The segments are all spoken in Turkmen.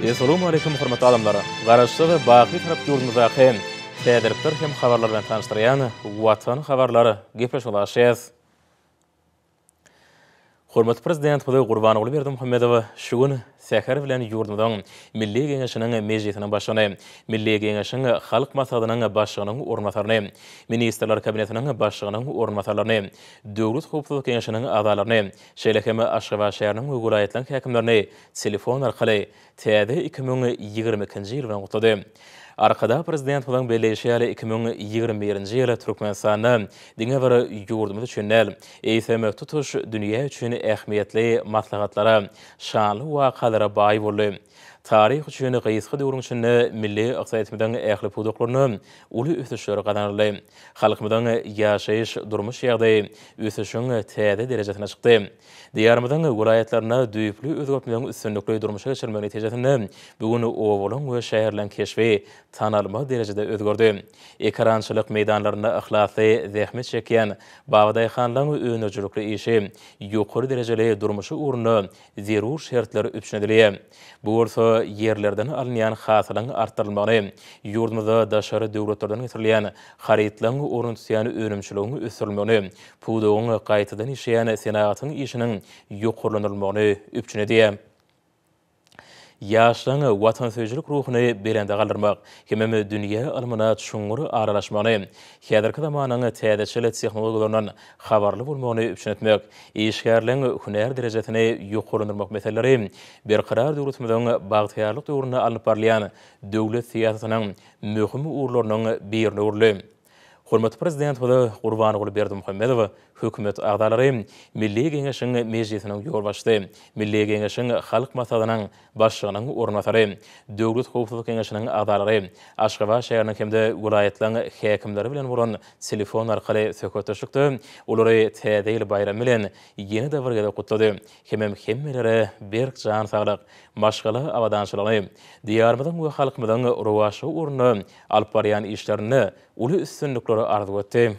Essalawmaleýkum hormatly adamlar! Garaşsyz, baky Tarap ýurdumyzdaky täzelikler hem habarlar bilen tanyşdyrýan Watan habarlar gepleşigine başlaýas. Hormatly Prezidentimiz Gurbanguly Berdimuhamedow şu gün säher bilen ýurdumyzyň Milli Geňeşiniň Mejlisiniň Başlygyny, Milli Geňeşiň Halk Maslahatynyň Başlygynyň orunbasaryny, Ministrler Kabinetiniň Başlygynyň orunbasarlaryny, Döwlet howpsuzlyk geňeşiniň agzalaryny, şeýle hem Aşgabat şäheriniň we welaýatlaryň häkimlerini telefon arkaly täze 2022-nji ýyl bilen gutlady. Arkadag Prezidentimiziň belleýşi ýaly, 2021-nji ýyl Türkmenistanda diňe bir ýurdumyz üçin däl, eýsem, tutuş dünýä üçin ähmiýetli maslahatlara, şanly wakalara baý boldy. Taryh üçin gysga döwrüň içinde milli ykdysadyýetimiziň ähli pudaklarynda uly ösüşler gazanyldy. Halkymyzyň ýaşaýyş-durmuş ýagdaýy ösüşiň täze derejesine çykdy. Diýarymyzyň welaýatlarynda düýpli özgertmeleriň üstünlikli durmuşa geçirilmegi netijesinde bu gün obalaryň we şäherleriň keşbi tanalmaz derejede özgerdi. Ekerançylyk meýdanlarynda yhlasly zähmet çekýän babadaýhanlaryň öndürijilikli işi, ýokary derejeli durmuşy ugrunda zerur şertler üpjün edilýär. Bu bolsa ýerlerden alynýan hasylyň artdyrylmagyny, ýurdumyzda daşary döwletlerden getirilýän harytlaryň ornuny tutýan önümçiligiň ösdürilmegini, pudagyň gaýtadan işleýän senagatyň işiniň ýokarlandyrylmagyny üpjün edýär. Ýaşlaryň watansöýüjilik ruhuny belende galdyrmak hemem dünýä ylmyna çuňňur aralaşmagyny, häzirki zamanyň täzeçil tehnologiýalaryndan habarly bolmagyny üpjün etmek, işgärleň hünär derejesini ýokarlandyrmak meseleleri Berkarar döwletimiziň bagtyýarlyk döwründe alnyp barylýan döwlet syýasatynyň möhüm ugurlarynyň birine öwrüldi. Hormatly Prezidentimiz Gurbanguly Berdimuhamedow, Hökümet agzalary, Milli Geňeşiň Mejlisiniň ýolbaşçysy, Milli Geňeşiň Halk Maslahatynyň Başlygynyň orunbasary, Döwlet howpsuzlyk geňeşiniň agzalary, Aşgabat şäheriniň hem-de welaýatlaryň häkimleri bilen bolan telefon arkaly söhbetdeşlikde olary Täze ýyl baýramy bilen ýene-de bir gezek gutlady hemem hemmelere berk jan saglyk, maşgala abadançylygyny, Diýarymyzyň we halkymyzyň rowaçlygy ugrunda alyp barýan işlerinde uly üstünlikleri arzuw etdi.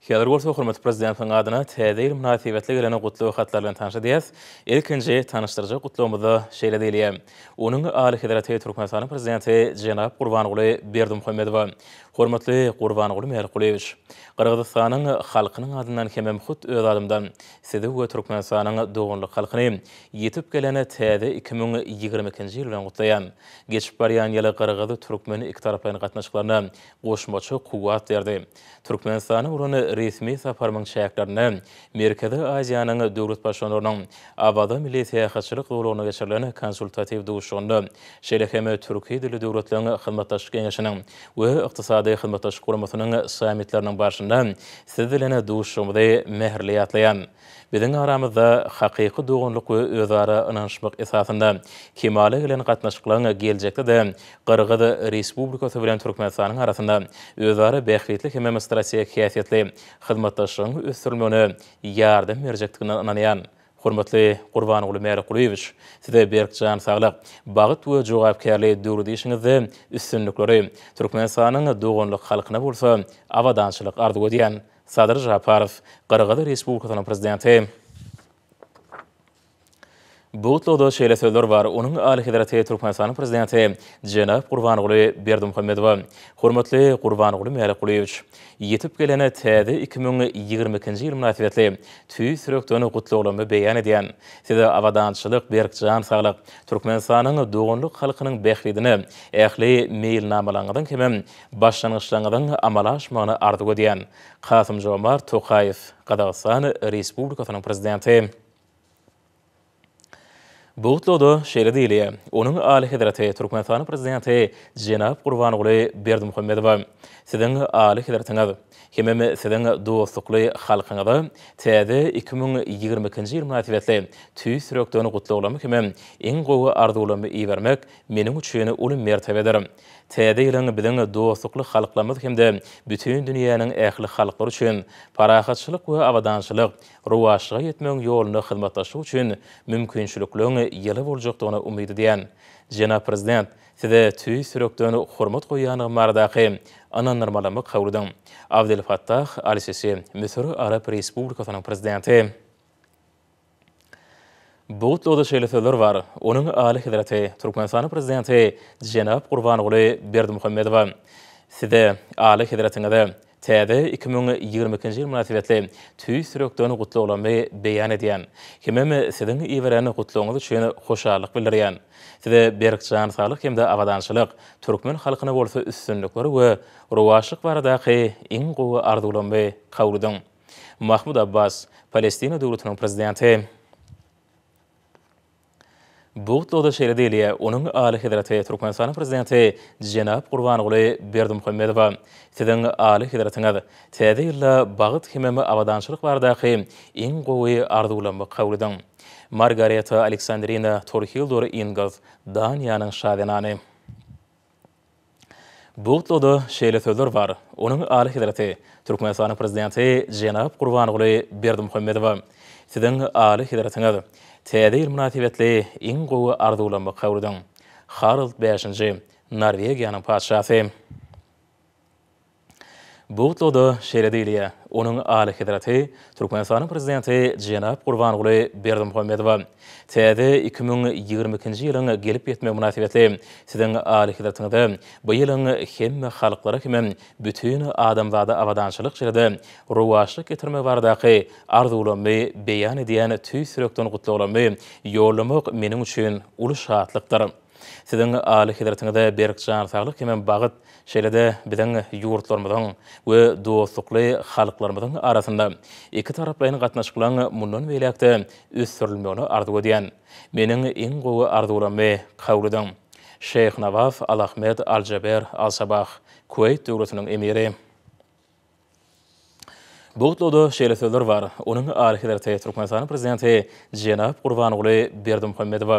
Häzir bolsa hormatly Prezidentimiziň adyna Täze ýyl mynasybetli gelen gutlag hatlary bilen tanyş edýäris. Ilkinji tanyşdyrjak gutlagymyzda şeýle diýilýär, Onuň Alyhezreti Türkmenistanyň Prezidenti jenap Gurbanguly Berdimuhamedowa, Hormatly Gurbanguly Mälikgulyýewiç! Gyrgyzystanyň halkynyň adyndan hemem hut öz adymdan Sizi we Türkmenistanyň doganlyk halkyny ýetip gelen täze 2022-nji ýyl bilen gutlaýan. Geçip barýan ýyl gyrgyz-türkmen ikitaraplaýyn gatnaşyklaryna goşmaça kuwwat berdi. Türkmenistana bolan resmi saparymyň çäklerinde Merkezi Aziýanyň döwlet Baştutanlarynyň Awaza milli syýahatçylyk zolagynda geçirilen konsultatiw duşuşygynda, şeýle hem Türki dilli döwletleriň hyzmatdaşlyk geňeşiniň we Ykdysady hyzmatdaşlyk guramasynyň sammitleriniň barşynda Siz bilen duşuşygymyzy mähirli ýatlaýan. Biziň aramyzda hakyky doganlyk we özara ynanyşmak esasynda kemala gelen gatnaşyklaryň geljekde-de Gyrgyz Respublikasy bilen Türkmenistanyň arasynda özara bähbitli hemem strategik häsiýetli hyzmatdaşlygyň ösdürilmegine ýardam berjekdigine ynanýan. Hormatly Gurbanguly Mälikgulyýewiç, Size berk jan saglyk, bagt we jogapkärli döwlet işiňizde üstünlikleri, Türkmenistanyň doganlyk halkyna bolsa abadançylyk arzuw edýän. Sadyr Žaparow, Gyrgyz Respublikasynyň Prezidenti. Bu gutlagda şeýle sözler bar, Onuň Alyhezreti Türkmenistanyň Prezidenti jenap Gurbanguly Berdimuhamedowa, Hormatly Gurbanguly Mälikgulyýewiç! Ýetip gelen täze 2022-nji ýyl mynasybetli tüýs ýürekden gutlaglarymy beýan edýän. Size abadançylyk, berk jan saglyk, Türkmenistanyň doganlyk halkynyň bähbidine ähli meýilnamalaryňyzyň hemem başlangyçlaryňyzyň amala aşmagyny arzuw edýän. Kasym-Žomart Tokaýew, Gazagystan Respublikasynyň Prezidenti. Bu gutlagda şeýle diýilýär, Onuň Alyhezreti Türkmenistanyň Prezidenti jenap Gurbanguly Berdimuhamedowa, Siziň Alyhezretiňiz hemem Siziň dostlukly halkyňyza täze 2022-nji ýyl mynasybetli tüýs ýürekden gutlaglarymy hemem iň gowy arzuwlarymy ibermek meniň üçin uly mertebedir. Täze ýylyň biziň dostlukly halklarymyz hem-de bütin dünýäniň ähli halklary üçin parahatçylyk we abadançylyk, rowaçlyga ýetmegiň ýolunda hyzmatdaşlyk üçin mümkinçilikleriň ýyly boljakdygyna umyt edýän. Jenap Prezident, Size tüýs ýürekden hormat goýýandygym baradaky ynandyrmalamy kabul ediň. Abdel Fattah al-Sisi, Müsür Arap Respublikasynyň Prezidenti. Bu gutlagda şeýle sözler bar, Onuň Alyhezreti, Türkmenistanyň Prezidenti jenap Gurbanguly Berdimuhamedowa, Size, Alyhezretiňize, täze 2022-nji ýyl mynasybetli tüýs ýürekden gutlaglarymy beýan edýän. Hemem Siziň iberen gutlagyňyz üçin hoşallyk bildirýän. Size berk jan saglyk hem-de abadançylyk, türkmen halkyna bolsa üstünlikler we rowaçlyk baradaky iň gowy arzuwlarymy kabul ediň. Mahmud Abbas, Palestina döwletiniň Prezidenti. Bu gutlagda şeýle diýilýär, Onuň Alyhezreti Türkmenistanyň Prezidenti jenap Gurbanguly Berdimuhamedowa, Siziň Alyhezretiňiz, Täze ýylda bagt hemem abadançylyk baradaky iň gowy arzuwlarymy kabul ediň. Margareta Aleksandrina Torhildur Ingels, Daniýanyň şa zenany. Bu gutlagda şeýle sözler bar, Onuň Alyhezreti, Türkmenistanyň Prezidenti jenap Gurbanguly Berdimuhamedowa, Siziň Alyhezretiňiz, Täze ýyl mynasybetli iň gowy arzuwlarymy kabul ediň. Harald Bäşinji, Norwegiýanyň Patyşasy. Bu gutlagda şeýle diýilýär, Onuň Alyhezreti, Türkmenistanyň Prezidenti jenap Gurbanguly Berdimuhamedowa, täze 2022-nji ýylyň gelip ýetmegi mynasybetli Siziň Alyhezretiňize bu ýylyň hemme halklara hemem bütin adamzada abadançylyk şeýle-de rowaçlyk getirmegi baradaky arzuwlarymy beýan edýän tüýs ýürekden gutlaglarymy ýollamak meniň üçin uly şatlykdyr. Siziň Alyhezretiňize berk jan saglyk hemem bagt, şeýle-de biziň ýurtlarymyzyň we dostlukly halklarymyzyň arasynda ikitaraplaýyn gatnaşyklaryň mundan beýläk-de ösdürilmegini arzuw edýän. Meniň iň gowy arzuwlarymy kabul ediň. Şeýh Nawaf Al-Ahmed Al-Jaber Al-Sabah, Kuweýt Döwletiniň Emiri. Bu gutlagda şeýle sözler bar, Onuň Alyhezreti Türkmenistanyň Prezidenti jenap Gurbanguly Berdimuhamedowa,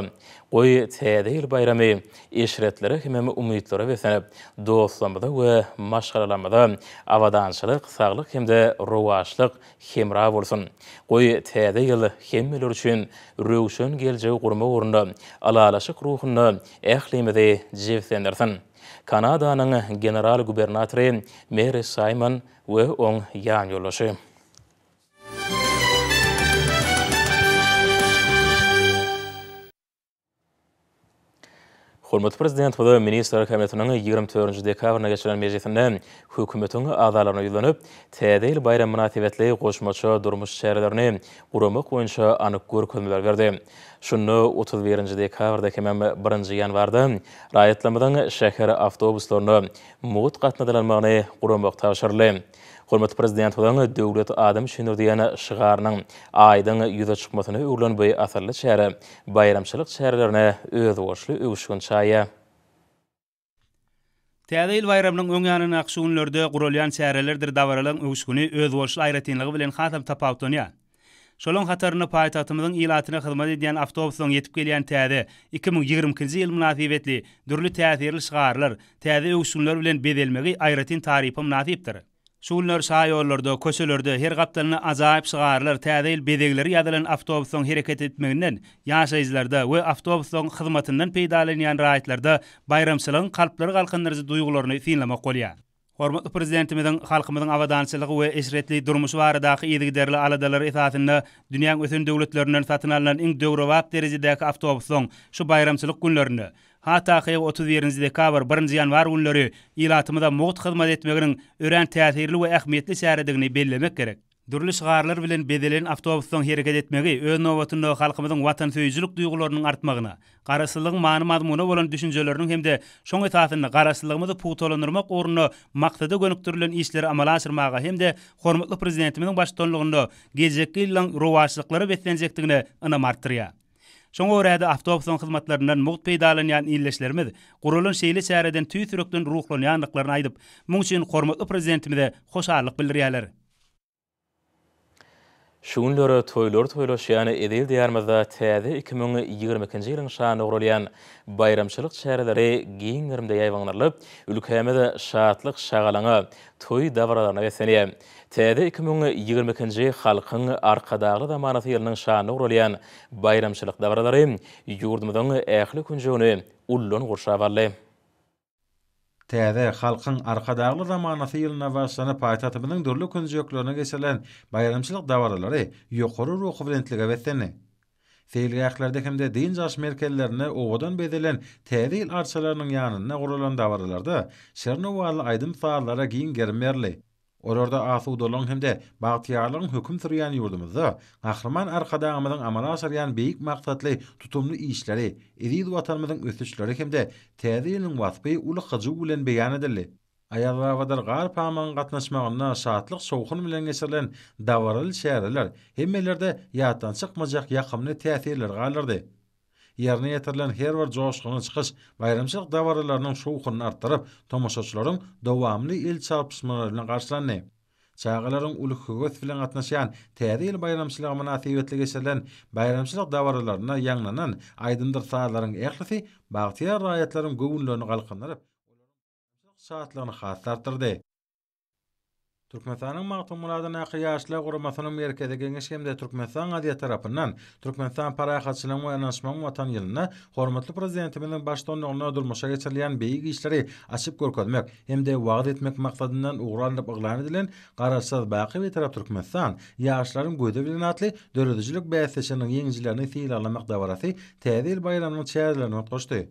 Goý, Täze ýyl baýramy eşretlere hemem umytlara beslenip, dostlarymyza we maşgalalarymyza abadançylyk, saglyk hem-de rowaçlyk hemra bolsun! Goý, Täze ýyl hemmeler üçin röwşen geljegi gurmak ugrunda ylalaşyk ruhunda ählimizi jebislendirsin! Kanadanyň general-gubernatory Meri Saýmon we oň ýanýoldaşy. Hormatly Prezidentimiz Ministrler Kabinetiniň 24-nji dekabrynda geçiren mejlisinde Hökümetiň agzalaryna ýüzlenip, Täze ýyl baýramy mynasybetli goşmaça durmuş çärelerini guramak boýunça anyk görkezmeler berdi. Şunda 31-nji dekabrda hemem birinji ýanwarda raýatlarymyzyň şäher awtobuslarynda mugt gatnadylanmagyny guramak tabşyryldy. Hormatly Prezidentimiziň Döwlet adam üçindir diýen şygarynyň aýdyň ýüze çykmasyna öwrülen bu asylly çäre baýramçylyk çärelerine özboluşly öwüşgin çaýýar. Täze ýyl baýramynyň öň ýanyndaky şu günlerde guralýan çärelerdir dabaralaryň öwüşgini özboluşly aýratynlygy bilen hasam tapawutlanýar. Şolaryň hatarynda paýtagtymyzyň ilatyna hyzmat edýän awtobuslaryň ýetip gelýän täze 2022-nji ýyl mynasybetli dürli täsirli şygarlar, täze öwüşginler bilen bezelmegi aýratyn tarypa mynasypdyr. Şu günler şaýollarda, köçelerde her gapdalynda ajaýyp şygarlar, täze ýyl bezegleri ýazylan awtobuslaryň hereket etmeginden ýaşaýjylarda we awtobuslaryň hyzmatyndan peýdalanýan raýatlarda baýramçylygyň kalplary galkyndyryjy duýgularyny synlamak bolýar. Hormatly Prezidentimiziň halkymyzyň abadançylygy we eşretli durmuşy baradaky yzygiderli aladalary esasynda dünýäň ösen döwletlerinden satyn alnan iň döwrebap derejedäki awtobuslaryň şu baýramçylyk günlerinde Has takygy 31-nji dekabr, birinji ýanwar günleri ilatymyza mugt hyzmat etmeginiň örän täsirli we ähmiýetli çäredigini bellemek gerek. Dürli şygarlar bilen bezelen awtobuslaryň hereket etmegi öz nobatynda halkymyzyň watansöýüjilik duýgularynyň artmagyna, Garaşsyzlygyň many-mazmuna bolan düşünjeleriniň hem-de şoň esasynda Garaşsyzlygymyzy pugtalandyrmak ugrunda maksada gönükdirilen işleri amala aşyrmaga hem-de hormatly Prezidentimiziň baştutanlygynda geljekki ýyllaryň rowaçlyklara beslenjekdigine ynam artdyrýar. Şoňa görä-de, awtobusyň hyzmatlaryndan mugt peýdalanýan ildeşlerimiz guralan şeýle çäreden tüýs ýürekden ruhlanýandyklaryny aýdyp, muň üçin hormatly Prezidentimize hoşallyk bildirýärler. Şu günler toýlar toýlaşýan eziz Diýarymyzda täze 2022-nji ýylyň şanyna guralýan baýramçylyk çäreleri giň gerimde ýaýbaňlandyrylyp, ülkämiz şatlyk-şagalaňa, toý dabaralaryna beslenýär. Täze 2022-nji Halkyň Arkadagly zamanasy ýylynyň şanyna guralýan baýramçylyk dabaralary ýurdumyzyň ähli künjegini ullan gurşap aldy. Täze, Halkyň Arkadagly zamanasy ýylynda başlanyp, paýtagtymyzyň dürli künjeklerinde geçirilen baýramçylyk dabaralary ýokary ruhubelentlige beslendi. Seýilgählerde hem-de dynç alyş merkezlerinde owadan bezelen Täze ýyl arçalarynyň ýanynda guralan dabaralarda şirin owazly aýdym-sazlara giň gerim berildi. Olarda asudalygyň hem-de bagtyýarlygyň höküm sürýän ýurdumyzda Gahryman Arkadagymyzyň amala aşyrýan beýik maksatly tutumly işleri, eziz Watanymyzyň ösüşleri hem-de Täze ýylyň waspy uly hyjuw bilen beýan edildi. Aýazbabadyr Garpamygyň gatnaşmagynda şatlyk-şowhun bilen geçirilen dabaraly çäreler hemmelerde ýatdan çykmajak ýakymly täsirleri galdyrdy. Ýerine ýetirilen her bir joşgunly çykyş baýramçylyk dabaralarynyň şowhunyny artdyryp, tomaşaçylaryň dowamly el çarpyşmalary bilen garşylandy. Çagalaryň uly höwes bilen gatnaşýan Täze ýyl baýramçylygy mynasybetli geçirilen baýramçylyk dabaralarynda ýaňlanan aýdymdyr sazlaryň ählisi bagtyýar raýatlaryň göwünlerini galkyndyryp, olaryň şatlygyny has-da artdyrdy. Türkmenistanyň Magtymguly adyndaky Ýaşlar guramasynyň Merkezi Geňeşi hem-de Türkmenistan gazeti tarapyndan Türkmenistan parahatçylygyň we ynanyşmagyň Watany ýylynda hormatly Prezidentimiziň baştutanlygynda durmuşa geçirilýän beýik işleri açyp görkezmek hem-de wagyz etmek maksadyndan ugur alnyp yglan edilen Garaşsyz, baky Bitarap Türkmenistan, ýaşlaryň gözi bilen atly döredijilik bäsleşiginiň ýeňijilerini sylaglamak dabarasy Täze ýyl baýramynyň çärelerine utgaşdy.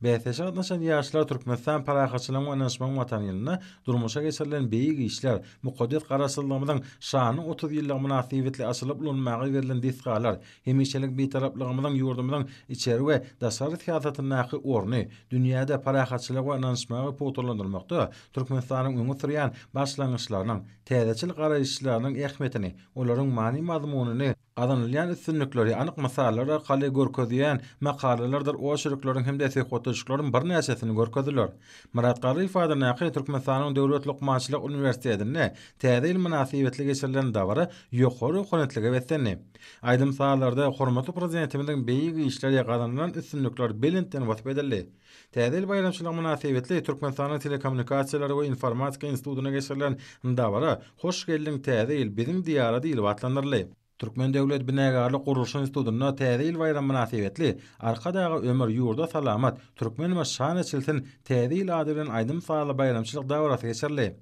Bäsleşige gatnaşan ýaşlar Türkmenistan parahatçylygyň we ynanyşmagyň Watany ýylynda durmuşa geçirilen beýik işler, mukaddes Garaşsyzlygymyzyň şanly 30 ýyllygy mynasybetli açylyp ulanmaga berlen desgalar, hemişelik Bitaraplygymyzyň ýurdumyzyň içeri we daşary syýasatyndaky orny, dünýäde parahatçylygy we ynanyşmagy pugtalandyrmakda Türkmenistanyň öňe sürýän başlangyçlarynyň, täzeçil garaýyşlarynyň ähmiýetini, olaryň many-mazmunyny, Gazanylýan üstünlikleri anyk mysallar arkaly görkezýän makalalardyr oçerkleriň hem-de söhbetdeşlikleriň birnäçesini görkezdiler. Myrat Garryýew adyndaky Türkmenistanyň Döwlet lukmançylyk uniwersitetinde Täze ýyl mynasybetli geçirilen dabara ýokary ruhubelentlige beslendi. Aýdym-sazlarda hormatly Prezidentimiziň beýik işleri, gazanylan üstünlikler belentden wasp edildi. Täze ýyl baýramçylygy mynasybetli Türkmenistanyň Telekommunikasiýalar we informatika institutynda geçirilen dabara Hoş geldiň, Täze ýyl, biziň Diýara diýlip atlandyryldy. Türkmen döwlet binagärlik gurluşyk institutynda Täze ýyl baýramy mynasybetli Arkadaga ömür, ýurda salamat, Türkmenime şan eçilsin Täze ýyl ady bilen aýdym-sazly baýramçylyk dabarasy geçirildi.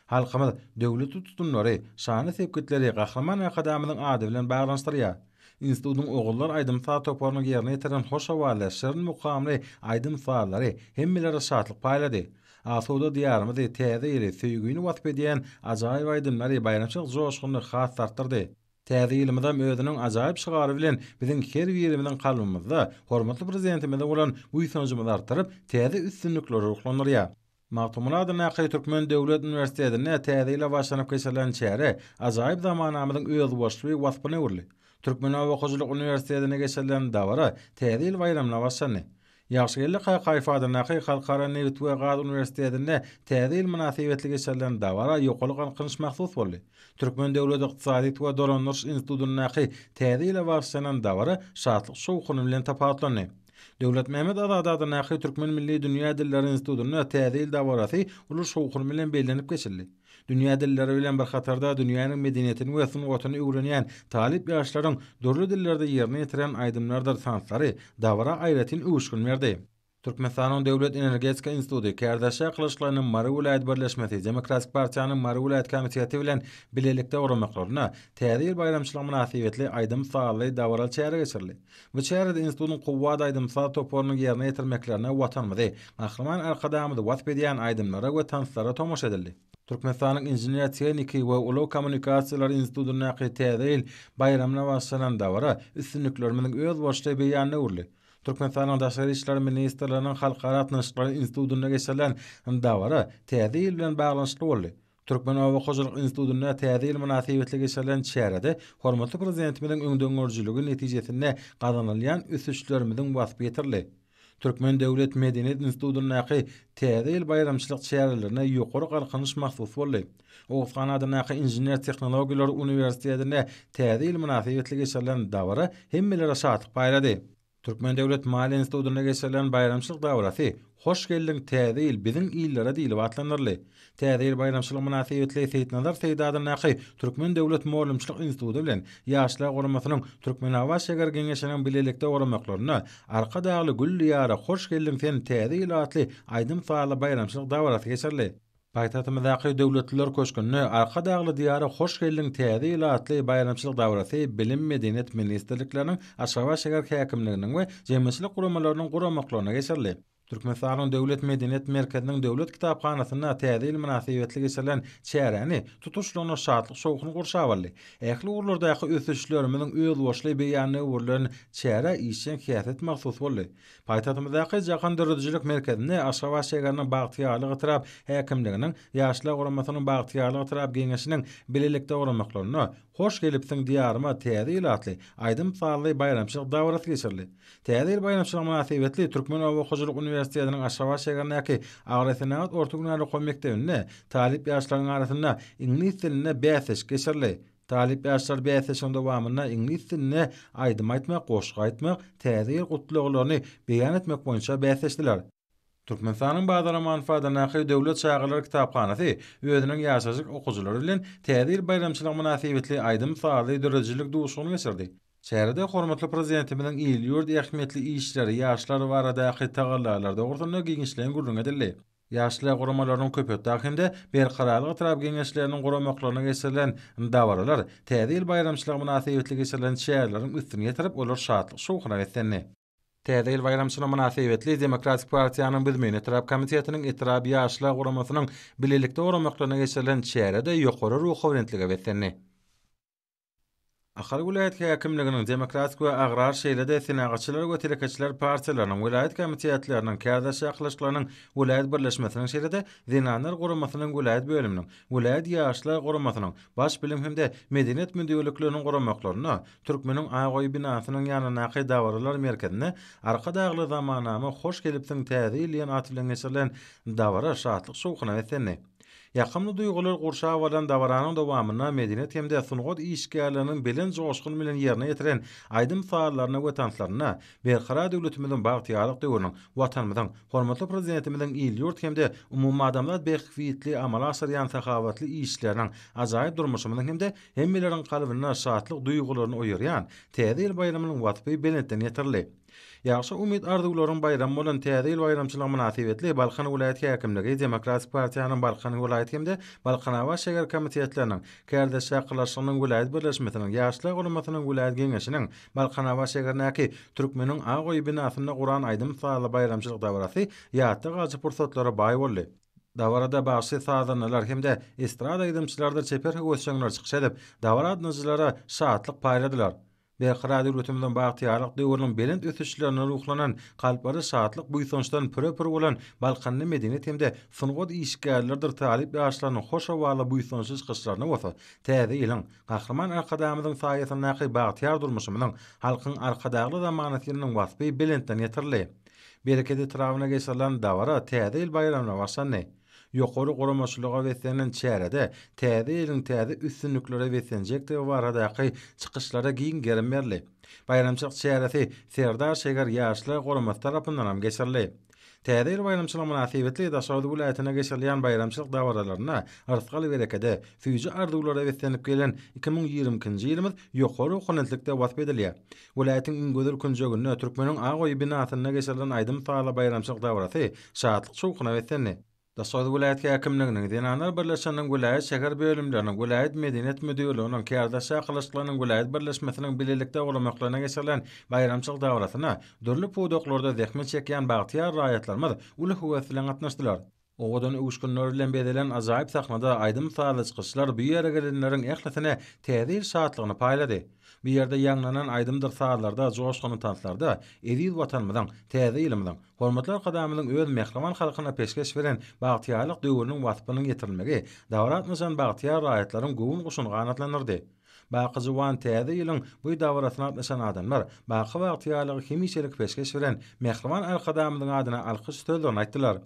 Halkymyz döwletli tutumlary, şanly sepgitleri Gahryman Arkadagymyzyň ady bilen baglanyşdyrýar. Institutyň Ogullar aýdym-saz toparynyň ýerine ýetiren hoş owazly, şirin mukamly aýdym-sazlary hemmelere şatlyk paýlady. Asuda Diýarymyzy, Täze ýyly, söýgini wasp edýän ajaýyp aýdymlary baýramçylyk joşgunyny has-da artdyrdy. Täze ýylymyzam özüniň ajaýyp şygary bilen biziň her birimiziň kalbymyzda hormatly Prezidentimize bolan buýsanjymyzy artdyryp, täze üstünliklere ruhlandyrýar. Magtymguly adyndaky Türkmen döwlet uniwersitetinde Täze ýyla başlanyp geçirilen çäre ajaýyp zamanamyzyň özboluşly waspyna öwrüldi. Türkmen oba hojalyk uniwersitetinde geçirilen dabara Täze ýyl baýramyna başlandy. Ýagşygeldi Kakaýew adyndaky Halkara nebit we gaz uniwersitetinde Täze ýyl mynasybetli geçirilen dabara ýokary galkynyş mahsus boldy. Türkmen döwlet ykdysadyýet we dolandyryş institutyndaky Täze ýyla bagyşlanan dabara şatlyk-şowhuny bilen tapawutlandy. Döwletmämmet Azady adyndaky Türkmen milli dünýä dilleri institutynda Täze ýyl dabarasy uly şowhun bilen bellenip geçildi. Dünýä dilleri bilen bir hatarda dünýäniň medeniýetini we sungatyny öwrenýän talyp ýaşlaryň dürli dillerde ýerine ýetiren aýdymlarydyr tanslary dabara aýratyn öwüşgin berdi. Türkmenistanyň Döwlet energetika instituty, Kärdeşler Arkalaşyklarynyň Mary welaýat birleşmesi, Demokratik partiýanyň Mary welaýat komiteti bilen bilelikde guramaklarynda Täze ýyl baýramçylygy mynasybetli aýdym-sazly dabaraly çäre geçirildi. Bu çärede institutyň Kuwwat aýdym-saz toparynyň ýerine ýetirmeklerine Watanymyzy, Gahryman Arkadagymyzy wasp edýän aýdymlara we tanslara tomaşa edildi. Türkmenistanyň Inžener-tehniki we ulag kommunikasiýalary institutyndaky Täze ýyl baýramyna bagyşlanan dabara üstünliklerimiziň özboluşly beýanyna öwrüldi. Türkmenistanyň Daşary işler ministrliginiň Halkara gatnaşyklary institutynda geçirilen dabara Täze ýyl bilen baglanyşykly boldy. Türkmen oba hojalyk institutynda Täze ýyl mynasybetli geçirilen çärede hormatly Prezidentimiziň öňdengörüjiligi netijesinde gazanylýan ösüşlerimiziň waspy ýetirildi. Türkmen döwlet medeniýet institutyndaky Täze ýyl baýramçylyk çärelerine ýokary galkynyş mahsus boldy. Oguzhan adyndaky Inžener-tehnologiýalar uniwersitetinde Täze ýyl mynasybetli geçirilen dabara hemmelere şatlyk paýlady. Türkmen döwlet maliýe institutynda geçirilen baýramçylyk dabarasy Hoş geldiň, Täze ýyl, biziň illere diýlip atlandyryldy. Täze ýyl baýramçylygy mynasybetli Seýitnazar Seýdi adyndaky Türkmen döwlet mugallymçylyk instituty bilen Ýaşlar guramasynyň Türkmenabat şäher Geňeşiniň bilelikde guramaklarynda Arkadagly gül Diýara hoş geldiň sen Täze ýyl atly aýdym-sazly baýramçylyk dabarasy geçirildi. Paýtagtymyzdaky Döwletliler köşgünde Arkadagly Diýara hoş geldiň Täze ýyl atly baýramçylyk dabarasy Bilim, Medeniýet ministrlikleriniň, Aşgabat şäher häkimliginiň we jemgyýetçilik guramalarynyň guramaklarynda geçirildi. Türkmenistanyň Döwlet medeniýet merkeziniň Döwlet kitaphanasynda Täze ýyl mynasybetli geçirilen çäräni tutuşlygyna şatlyk-şowhun gurşap aldy. Ähli ugurlardaky ösüşlerimiziň özboluşly beýanyna öwrülen çärä işjeň häsiýet mahsus boldy. Paýtagtymyzdaky Jahan döredijilik merkezinde Aşgabat şäheriniň Bagtyýarlyk etrap häkimliginiň, Ýaşlar guramasynyň Bagtyýarlyk etrap Geňeşiniň bilelikde guramaklarynda Hoş gelipsiň Diýaryma Täze ýyl atly aýdym-sazly baýramçylyk dabarasy geçirildi. Täze ýyl baýramçylygy mynasybetli Türkmen oba hojalyk uniwersitetiniň Aşgabat şäherindäki Agrosenagat orta hünär okuw mekdebinde talyp ýaşlaryň arasynda iňlis dilinde bäsleşik geçirildi. Talyp ýaşlar bäsleşigiň dowamynda iňlis dilinde aýdym aýtmak, goşgy aýtmak, Täze ýyl gutlaglaryny beýan etmek boýunça bäsleşdiler. Türkmenistanyň Bazar Amanow adyndaky Döwlet çagalar kitaphanasy özüniň ýaşajyk okyjylary bilen Täze ýyl baýramçylygy mynasybetli aýdym-sazly döredijilik duşuşygyny geçirdi. Çärede hormatly Prezidentimiziň il-ýurt ähmiýetli işleri, ýaşlar baradaky tagallalary dogrusynda giňişleýin gürrüň edildi. Ýaşlar guramalarynyň Köpetdag hem-de Berkararlyk etrap Geňeşleriniň guramaklarynda geçirilen dabaralar Täze ýyl baýramçylygy mynasybetli geçirilen çäreleriň üstüni ýetirip, olar şatlyk-şowhuna beslendi. Täze ýyl baýramçylygy mynasybetli Demokratik partiýanyň Büzmeýin etrap komitetiniň etrap Ýaşlar guramasynyň bilelikde guramaklarynda geçirilen çäre-de ýokary ruhubelentlige beslendi. Ahal welaýat häkimliginiň, Demokratik we Agrar, şeýle-de Senagatçylar we telekeçiler partiýalarynyň welaýat komitetleriniň, kärdeş arkalaşyklarynyň welaýat birleşmesiniň, şeýle-de Zenanlar guramasynyň welaýat bölüminiň, welaýat Ýaşlar guramasynyň, Baş bilim hem-de medeniýet müdirlikleriniň guramaklarynda Türkmeniň Ak öýi binasynyň ýanyndaky dabaralar merkezinde Arkadagly zamanama hoş gelipsiň Täze ýyl diýen at bilen geçirilen dabara şatlyk-şowhuna beslendi. Ýakymly duýgular gurşap alan dabaranyň dowamynda medeniýet hem-de sungat işgärleriniň belent joşgun bilen ýerine ýetiren aýdym-sazlaryna we tanslaryna Berkarar döwletimiziň bagtyýarlyk döwrüniň, Watanymyzyň, hormatly Prezidentimiziň il-ýurt hem-de umumadamzat bähbitli amala aşyrýan sahawatly işleriniň, ajaýyp durmuşymyzyň hem-de hemmeleriň kalbynda şatlyk duýgularyny oýarýan Täze ýyl baýramynyň waspy belentden ýetirildi. Ýagşy umyt-arzuwlaryň baýramy bolan Täze ýyl baýramçylygy mynasybetli Balkan welaýat häkimligi, Demokratik partiýanyň Balkan welaýat hem-de Balkanabat şäher komitetleriniň, Kärdeşler arkalaşygynyň welaýat birleşmesiniň, Ýaşlar guramasynyň welaýat Geňeşiniň Balkanabat şäherindäki Türkmeniň ak öýi binasynda guran aýdym-sazly baýramçylyk dabarasy ýatda galyjy pursatlara baý boldy. Dabarada bagşy-sazandalar hem-de estrada aýdymçylarydyr çeper höwesjeňler çykyş edip, dabara gatnaşyjylara şatlyk paýladylar. Berkarar döwletimiziň bagtyýarlyk döwrüniň belent ösüşlerine ruhlanan, kalplary şatlyk-buýsançdan püre-pür bolan Balkanly medeniýet hem-de sungat işgärleridir talyp ýaşlarynyň hoş owazly buýsançly çykyşlaryna bolsa Täze ýylyň, Gahryman Arkadagymyzyň saýasyndaky bagtyýar durmuşymyzyň, Halkyň Arkadagly zamanasy ýylynyň waspy belentden ýetirildi. Bereket etrabyna geçirilen dabara Täze ýyl baýramyna başlandy. Ýokary guramaçylyga beslenen çärede Täze ýylyň täze üstünliklere beslenjekdigi baradaky çykyşlara giň gerim berildi. Baýramçylyk çäresi Serdar şäher Ýaşlar guramasy tarapyndan hem geçirildi. Täze ýyl baýramçylygy mynasybetli Daşoguz welaýatynda geçirilýän baýramçylyk dabaralarynda rysgal-berekede, süýji arzuwlara beslenip gelen 2022-nji ýylymyz ýokary ruhubelentlikde wasp edilýär. Welaýatyň iň gözel künjeginde, Türkmeniň ak öýi binasynda geçirilen aýdym-sazly baýramçylyk dabarasy şatlyk-şowhuna beslendi. Daşoguz welaýat häkimliginiň, Zenanlar birleşiginiň welaýat, şäher bölümleriniň, welaýat medeniýet müdirliginiň, kärdeş arkalaşyklarynyň welaýat birleşmesiniň bilelikde guramaklarynda geçirilen baýramçylyk dabarasyna dürli pudaklarda zähmet çekýän bagtyýar raýatlarymyz uly höwes bilen gatnaşdylar. Owadan öwüşginler bilen bezelen ajaýyp sahnada aýdym-sazly çykyşlar bu ýere gelenleriň ählisine Täze ýyl şatlygyny paýlady. Bu ýerde ýaňlanan aýdymdyr sazlarda, joşgunly tanslarda eziz Watanymyzyň, Täze ýylymyzyň, hormatly Arkadagymyzyň öz mähriban halkyna peşgeş beren bagtyýarlyk döwrüniň waspynyň ýetirilmegi dabara gatnaşan bagtyýar raýatlaryň göwün guşuny ganatlandyrdy. Baky juwan Täze ýylyň bu dabarasyna gatnaşan adamlar baky bagtyýarlygy hemişelik peşgeş beren mähriban Arkadagymyzyň adyna alkyş sözlerini aýtdylar.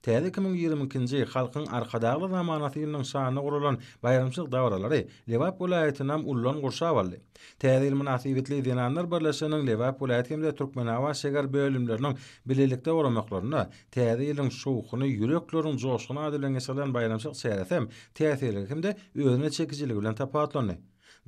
Täze 2022-nji Halkyň Arkadagly zamanasy ýylynyň şanyna guralan baýramçylyk dabaralary Lebap welaýatynam ullan gurşap aldy. Täze ýyl mynasybetli Zenanlar birleşiginiň Lebap welaýat hem-de Türkmenabat şäher bölümleriniň bilelikde guramaklarynda Täze ýylyň şowhuny, ýürekleriň joşguny ady bilen geçirilen baýramçylyk çäresi hem täsirligi hem-de özüne çekijiligi bilen tapawutlandy.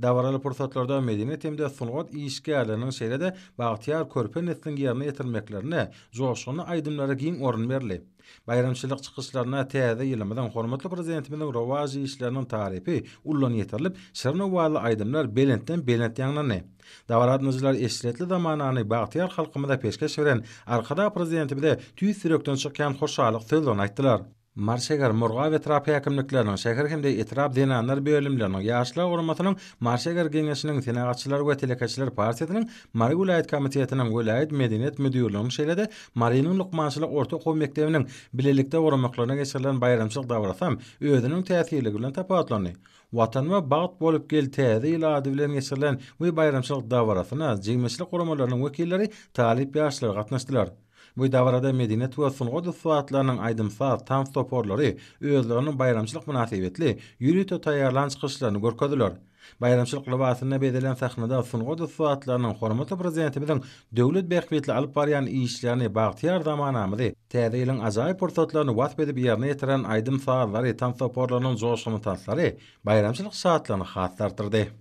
Dabaraly pursatlarda medeniýet hem-de sungat işgärleriniň şeýle-de bagtyýar körpe nesliň ýerine ýetirmeklerinde joşgunly aýdymlara giň orun berildi. Baýramçylyk çykyşlarynda Täze ýylymyzyň, hormatly Prezidentimiziň rowaç işleriniň tarypy ullan ýetirilip, şirin owazly aýdymlar belentden-belent ýaňlandy. Dabara gatnaşyjylar eşretli zamanany bagtyýar halkymyza peşgeş beren Arkadag Prezidentimize tüýs ýürekden çykýan hoşallyk sözlerini aýtdylar. Mary şäher, Murgap etrap häkimlikleriniň, şäher hem-de etrap zenanlar bölümleriniň, Ýaşlar guramasynyň Mary şäher Geňeşiniň, Senagatçylar we telekeçiler partiýasynyň Mary welaýat komitetiniň, welaýat medeniýet müdirliginiň şeýle-de Marynyň lukmançylyk orta okuw mekdebiniň bilelikde guramaklaryna geçirilen baýramçylyk dabarasy hem özüniň täsirligi bilen tapawutlandy. Watanyma bagt bolup gel Täze ýyl ady bilen geçirilen bu baýramçylyk dabarasyna jemgyýetçilik guramalarynyň wekilleri, talyp ýaşlar gatnaşdylar. Bu dabarada medeniýet we sungat ussatlarynyň aýdym-saz, tans toparlary özleriniň baýramçylyk mynasybetli ýörite taýýarlan çykyşlaryny görkezdiler. Baýramçylyk lybasynda bezelen sahnada sungat ussatlarynyň hormatly Prezidentimiziň döwlet bähbitli alyp barýan işlerini, bagtyýar zamanamyzy, Täze ýylyň ajaýyp pursatlaryny wasp edip ýerine ýetiren aýdym-sazlary, tans toparlarynyň joşgunly tanslary baýramçylyk şatlygyny has-da artdyrdy.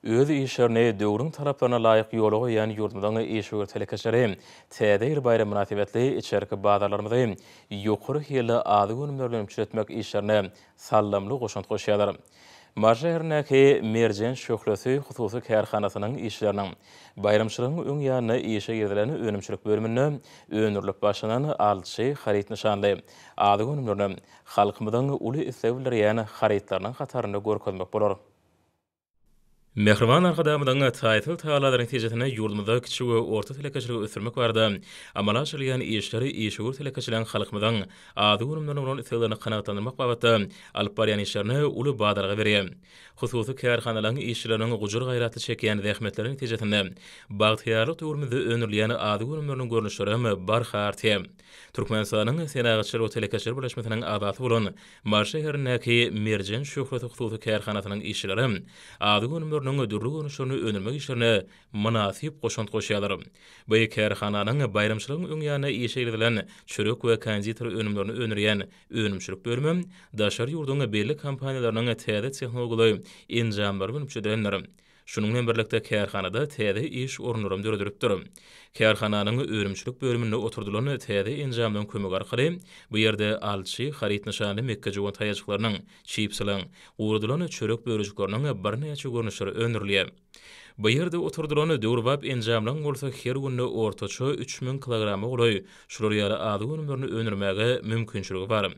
Öz işlerini döwrüň talaplaryna laýyk ýola goýýan ýurdumyzyň işewür telekeçileri Täze ýyl baýramy mynasybetli içerki bazarlarymyzy ýokary hilli azyk önümleri bilen üpjün etmek işlerine saldamly goşant goşýarlar. Mary şäherindäki Merjen şöhlesi hususy kärhanasynyň işçileriniň baýramçylygyň öň ýanynda işe girizilen önümçilik bölüminde öndürilip başlanan Alçy haryt nyşanly azyk önümlerini halkymyzyň uly isleg bildirýän harytlarynyň hatarynda görkezmek bolar. Mähriban Arkadagymyzyň taýsyz tagallalary netijesinde ýurdumyzda kiçi we orta telekeçiligi ösdürmek barada amala aşyrylýan işler işewür telekeçileriň halkymyzyň azyk önümlerine bolan isleglerini kanagatlandyrmak babatda alyp barýan işlerine uly badalga berýär. Hususy kärhanalaryň işçileriniň gujur-gaýratly çekýän zähmetleri netijesinde bagtyýarlyk döwrümizde öndürilýän azyk önümleriniň görnüşlerem barha artýar. Türkmenistanyň Senagatçylar we telekeçiler birleşmesiniň agzasy bolan Mary şäherindäki Merjen şöhlesi hususy kärhanasynyň işçileri azyk önümleriniň dürli görnüşlerini öndürmek işlerine mynasyp goşant goşýarlar. Bu kärhananyň baýramçylygyň öň ýanynda işe girizilen çörek we konditer önümlerini öndürýän önümçilik bölümi daşary ýurduň belli kompaniýalarynyň täze tehnologiýaly enjamlary bilen üpjün edilendir. Şunuň bilen birlikde kärhanada täze iş orunlaram döredilipdir. Kärhananyň önümçilik bölüminde oturdylan täze enjamlaryň kömegi arkaly bu ýerde alçy, haryt nyşanly mekgejöwen taýajyklarynyň, çipsileň, guradylan çörek bölejikleriniň birnäçe görnüşleri öndürilýär. Bu ýerde oturdylan döwrebap enjamlaryň bolsa her günde ortaça 3000 kilograma golaý şular ýaly azyk önümlerini öndürmäge mümkinçiligi bar.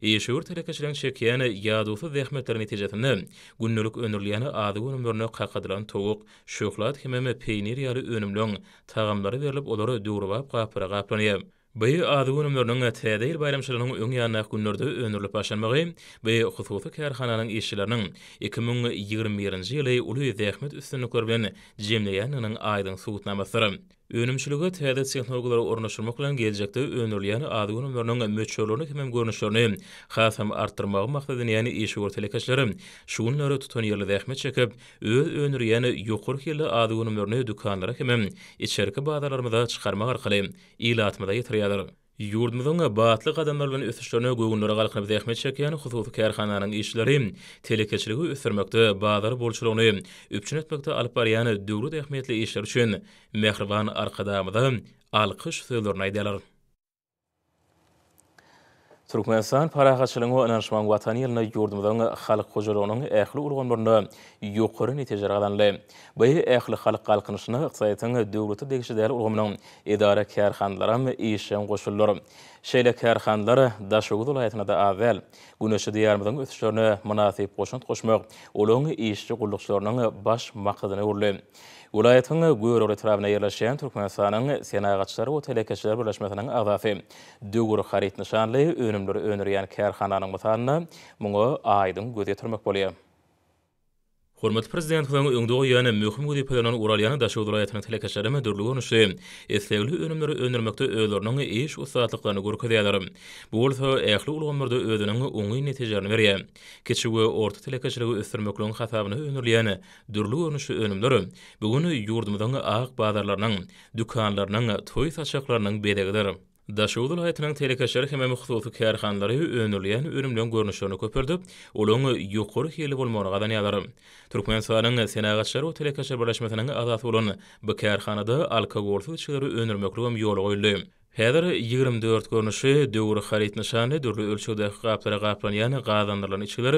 Işewür telekeçileriň çekýän ýadawsyz zähmetleri netijesinde gündelik öndürilýän azyk önümlerine kakadylan towuk, şöhlat hemem peýnir ýaly önümleň tagamlary berlip, olar döwrebap gaplara gaplanýar. Bu azyk önümleriniň Täze ýyl baýramçylygynyň öň ýanyndaky günlerde öndürilip başlanmagy bu hususy kärhananyň işçileriniň 2021-nji ýyly uly zähmet üstünlikleri bilen jemleýändiginiň aýdyň subutnamasydyr. Önümçilige täze tehnologiýalary ornaşdyrmak bilen geljekde öndürilýän azyk önümleriniň möçberlerini hemem görnüşlerini hasam artdyrmagy maksat edinýän işewür telekeçiler şu günler tutanýerli zähmet çekip, öz öndürýän ýokary hilli azyk önümlerini dükanlara hemem içerki bazarlarymyza çykarmak arkaly ilatymyza ýetirýärler. Ýurdumyzyň batly gadamlar bilen ösüşlerine göwünleri galkynyp zähmet çekýän hususy kärhananyň işçileri telekeçiligi ösdürmekde, bazar bolçulygyny üpjün etmekde alyp barýan döwlet ähmiýetli işleri üçin mähriban Arkadagymyza alkyş sözlerini aýdýarlar. Türkmenistan parahatçylygyň we ynanyşmagyň Watany ýylynda ýurdumyzyň halk hojalygynyň ähli ulgamlarynda ýokary netijeler gazanyldy. Bu ählihalk galkynyşyna ykdysadyýetiň döwlete degişli däl ulgamynyň edara-kärhanalaram işjeň goşuldylar. Şeýle kärhanalar Daşoguz welaýatynda-da az däl. Güneşli Diýarymyzyň ösüşlerine mynasyp goşant goşmak olaryň işçi-gullukçylarynyň baş maksadyna öwrüldi. Welaýatyň Görogly etrabynda ýerleşýän Türkmenistanyň Senagatçylar we telekeçiler birleşmesiniň agzasy Döwür haryt nyşanly önümleri öndürýän kärhananyň mysalynda muňa aýdyň göz ýetirmek bolýar. Hormatly Prezidentimiziň öňde goýýan möhüm wezipelerinden ugur alýan Daşoguz welaýatynyň telekeçilerem dürli görnüşli islegli önümleri öndürmekde özleriniň iş ussatlyklaryny görkezýärler. Bu bolsa ähli ulgamlarda özüniň oňyn netijelerini berýär. Kiçi we orta telekeçiligi ösdürmekligiň hasabyna öndürilýän dürli görnüşli önümler bu gün ýurdumyzyň ak bazarlarynyň, dükanlarynyň, toý saçaklarynyň bezegidir. Daşoguz welaýatynyň telekeçileri hemem hususy kärhanalary öndürilýän önümleň görnüşlerini köpeldip, olaň ýokary hilli bolmagyny gazanýarlar. Türkmenistanyň Senagatçylar we telekeçiler birleşmesiniň agzasy bolan bu kärhanada alkogolsyz içgileri öndürmekligem ýola goýuldy. Häzir 24 görnüşli Döwür haryt nyşanly dürli ölçegdäki gaplara gaplanýan gazlandyrylan içgiler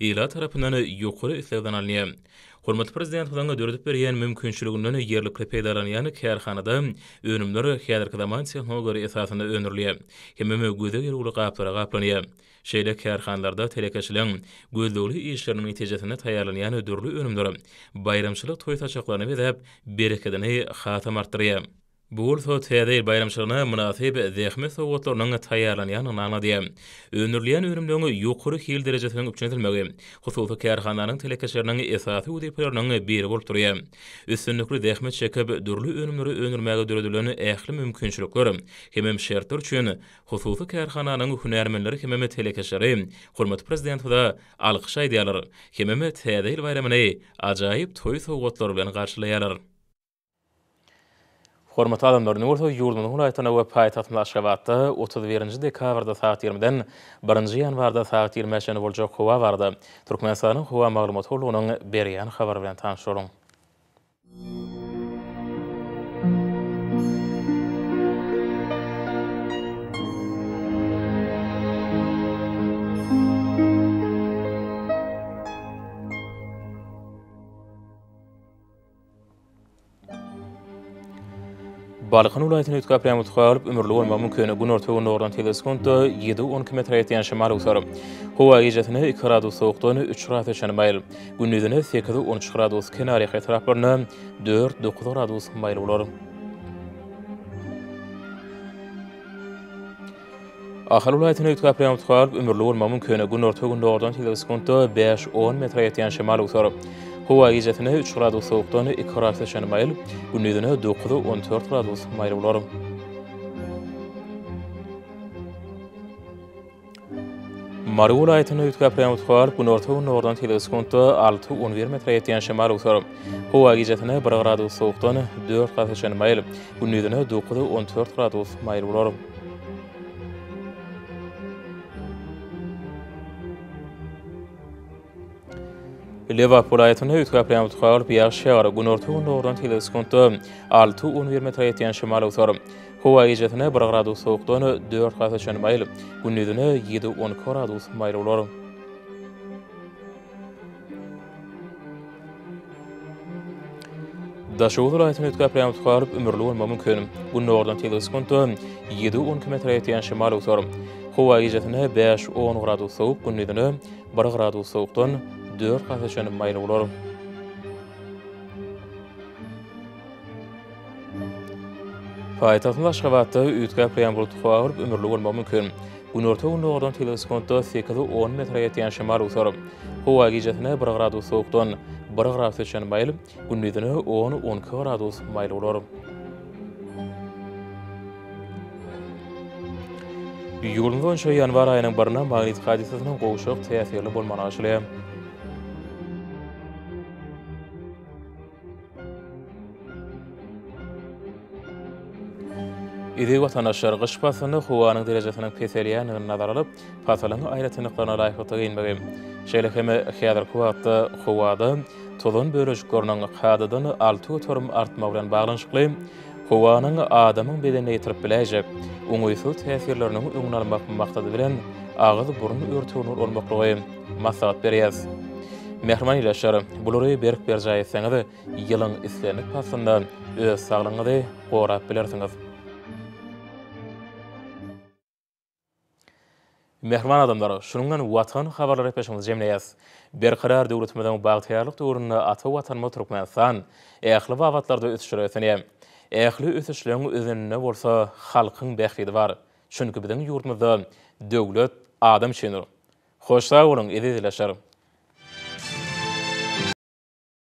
ilat tarapyndan ýokary islegden alynýar. Hormatly Prezidentimiziň döredip berýän mümkinçiliginden ýerlikli peýdalanýan kärhanada önümler häzirki zaman tehnologiýalary esasynda öndürilýär hemem göze gelüwli gaplara gaplanýar. Şeýle kärhanalarda telekeçiligiň gözlegli işleriniň netijesinde taýýarlanýan dürli önümler baýramçylyk toý saçaklaryny bezäp, berekedini hasam artdyrýar. Bu bolsa Täze ýyl baýramçylygyna mynasyp zähmet sowgatlarynyň taýýarlanýandygyny aňladýar. Öndürilýän önümleriň ýokary hil derejesiniň üpjün edilmegi hususy kärhananyň telekeçileriniň esasy wezipeleriniň biri bolup durýar. Üstünlikli zähmet çekip, dürli önümleri öndürmäge döredilen ähli mümkinçilikler hemem şertler üçin hususy kärhananyň hünärmenleri hemem telekeçileri hormatly Prezidentimize alkyş aýdýarlar hemem Täze ýyl baýramyny ajaýyp toý sowgatlary bilen garşylaýarlar. Hormatly adamlar, indi bolsa ýurdumyzyň welaýatlarynda we paýtagtymyz Aşgabatda 31-nji dekabrda sagat 20-den birinji ýanwarda sagat 20-ä çenli boljak howa barada Türkmenistanyň Howa maglumat gullugynyň berýän habary bilen tanyş boluň. Balkan welaýatyny üýtgäp ýaňy tutup, ümürli bolmagy mümkin. Günorta-gündogardan tizligi sekuntda 7-12 metre ýetýän şemal öwser. Howa gijesine 2 gradus sowukdan 3 gradus çenli maýyl. Gündizine 8-13 gradus, kenarýaka etraplarynda 4-9 gradus maýyl bolar. Ahal welaýatynda üýtgäp ýaňy tutup, ümürli bolmagy mümkin. Günorta-gündogardan tizligi sekuntda bäş-on metre ýetýän şemal öwser. Howa gijesine üç gradus sowukdan iki gradusa çenli maýyl, gündizine dokuz-on dört gradus maýyl bolar. Mary welaýatynda üýtgäp ýaňy tutup, günorta-gündogardan tizligi sekuntda alty-on bir metre ýetýän şemal öwser. Howa gijesine bir gradus sowukdan dört gradusa çenli maýyl, gündizine dokuz-on dört gradus maýyl bolar. Lebap welaýatynda üýtgäp ýaňy tutup, ýagyş ýagar. Günorta-gündogardan tizligi sekuntda alty-on bir metre ýetýän şemal öwser. Howa gijesine bir gradus sowukdan dört gradusa çenli maýyl, gündizine ýedi-on iki gradus maýyl bolar. Daşoguz welaýatynda üýtgäp ýaňy tutup, ümürli bolmagy mümkin. Gündogardan tizligi sekuntda ýedi-on iki metre ýetýän şemal öwser. Howa gijesine bäş-on gradus sowuk, gündizine Bir gradus sowukdan dört gasa çenli maýyl bolar. Paýtagtymyz Aşgabatda üýtgäp durýan bulutly howa bolup, ümürli bolmagy mümkin. Günorta-gündogardan tizligi sekuntda sekiz-on metre ýetýän şemal öwser. Howa gijesine bir gradus sowukdan bir gradusa çenli maýyl, gündizine on-on iki gradus maýyl bolar. Ýurdumyz boýunça ýanwar aýynyň birine magnit hadysasynyň gowşak täsirli bolmagyna garaşylýar. Eziz watandaşlar, gyş paslynda howanyň derejesiniň peselýändigini nazara alyp, pasylyň aýratynlyklaryna laýyklykda geýinmegi, şeýle hem häzirki wagtda howada tozan bölejikleriniň kadadan 6% artmagy bilen baglanyşykly howanyň adamyň bedenine ýetirip biläýjek oňaýsyz täsirleriniň öňüni almak maksady bilen agyz-burun örtügini ulanmaklygy maslahat berýäris. Mähriban ildeşler, bulary berk berjaý etseňiz, ýylyň islendik paslynda öz saglygyňyzy gorap bilersiňiz. Mähriban adamlar, şunuň bilen Watan habarlary gepleşigimizi jemleýäris. Berkarar döwletimiziň bagtyýarlyk döwründe ata Watanymyz Türkmenistan ähli babatlarda ösüşlere beslenýär. Ähli ösüşleň özeninde bolsa halkyň bähbidi bar. Çünki biziň ýurdumyzda döwlet adam üçindir. Hoş sag boluň, eziz ildeşler!